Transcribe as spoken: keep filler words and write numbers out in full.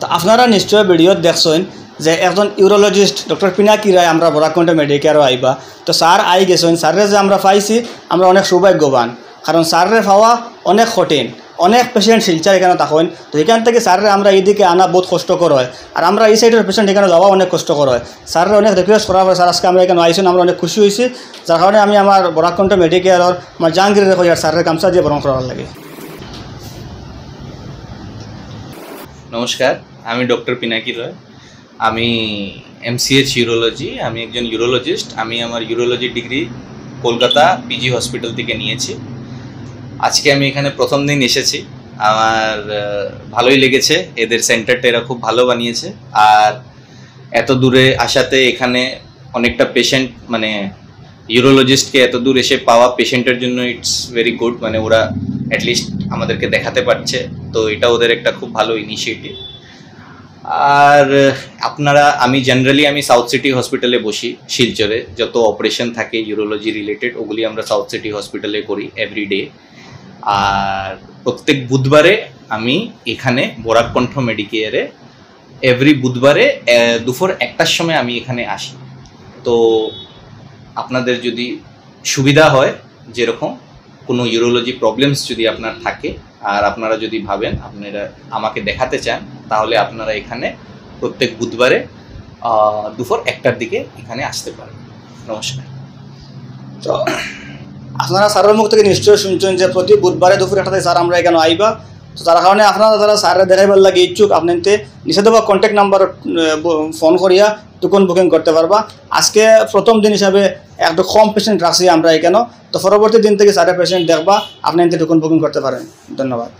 তো আপনারা নিশ্চয় ভিডিওত দেখছইন যে একজন ইউরোলজিস্ট ডক্টর পিনাকি রায় আমরা বরাক কণ্ঠ মেডিকেয়ারও আইবা। তো স্যার আই গেছইন, স্যাররে যে আমরা পাইছি, আমরা অনেক সৌভাগ্যবান, কারণ স্যাররে পাওয়া অনেক কঠিন। অনেক পেশেন্ট শিলচর এখানো থাকইন, তো এখান থাকি স্যাররে আমরা এইদিকে আনা বহুত কষ্টকর হয়, আর আমরা এই সাইডর পেশেন্ট এখানো যাওয়া অনেক কষ্টকর হয়। স্যাররে অনেক রিকোয়েস্ট করার পরে স্যার আজকে আমরা এখানো আইছইন, আমরা অনেক খুশি হইছি, যার কারণে আমি আমার বরাক কণ্ঠ মেডিকেয়ারর আমার জাহাঙ্গীররে কইয়ার স্যাররে গামছা দিয়া বরণ করার লাগি। নমস্কার, আমি ডক্টর পিনাকি রয়। আমি এমসিএইচ ইউরোলজি, আমি একজন ইউরোলজিস্ট। আমি আমার urology degree Kolkata PG hospital থেকে নিয়েছি। আজকে আমি এখানে প্রথম দিন এসেছি, আমার আহ, ভালোই লেগেছে। এদের সেন্টারটা এরা খুব ভালো বানিয়েছে। আর এত দূরে আসাতে এখানে অনেকটা পেশেন্ট, মানে ইউরোলজিস্টকে এত দূর এসে পাওয়া পেশেন্টের জন্য ইটস ভেরি গুড। মানে ওরা অ্যাটলিস্ট আমাদেরকে দেখাতে পারছে, তো এটা ওদের একটা খুব ভালো ইনিশিয়েটিভ। আর আপনারা, আমি জেনারেলি আমি সাউথ সিটি হসপিটালে বসি শিলচরে, যত অপারেশন থাকে ইউরোলজি রিলেটেড ওগুলি আমরা সাউথ সিটি হসপিটালে করি এভরিডে। আর প্রত্যেক বুধবারে আমি এখানে বরাক কণ্ঠ মেডিকেয়ারে এভরি বুধবারে আহ, দুপুর একটার সময় আমি এখানে আসি। তো আপনাদের যদি সুবিধা হয়, যেরকম কোনো ইউরোলজি প্রবলেমস যদি আপনার থাকে আর আপনারা যদি ভাবেন আপনারা আমাকে দেখাতে চান, তাহলে আপনারা এখানে প্রত্যেক বুধবারে আহ, দুপুর একটার দিকে এখানে আসতে পারেন। নমস্কার। তো আপনারা স্যারর মুখ থাকি নিশ্চয় শুনছইন যে প্রতি বুধবারে দুপুর একটাতে স্যার আমরা এখানো আইবা। তো তার কারণে আপনারা যারা স্যাররে দেখাইবার লাগি ইচ্ছুক, আপনাইন্তে নিচে দেওয়া কন্ট্যাক্ট নাম্বার ফোন করিয়া টোকন বুকিং করতে পারবা। আজকে প্রথম দিন হিসাবে একটু কম পেশেন্ট রাখছি আমরা এখানো, তো পরবর্তী দিন থাকি স্যারে পেশেন্ট দেখবা, আপনাইন্তে টোকন বুকিং করতে পারেন। ধন্যবাদ।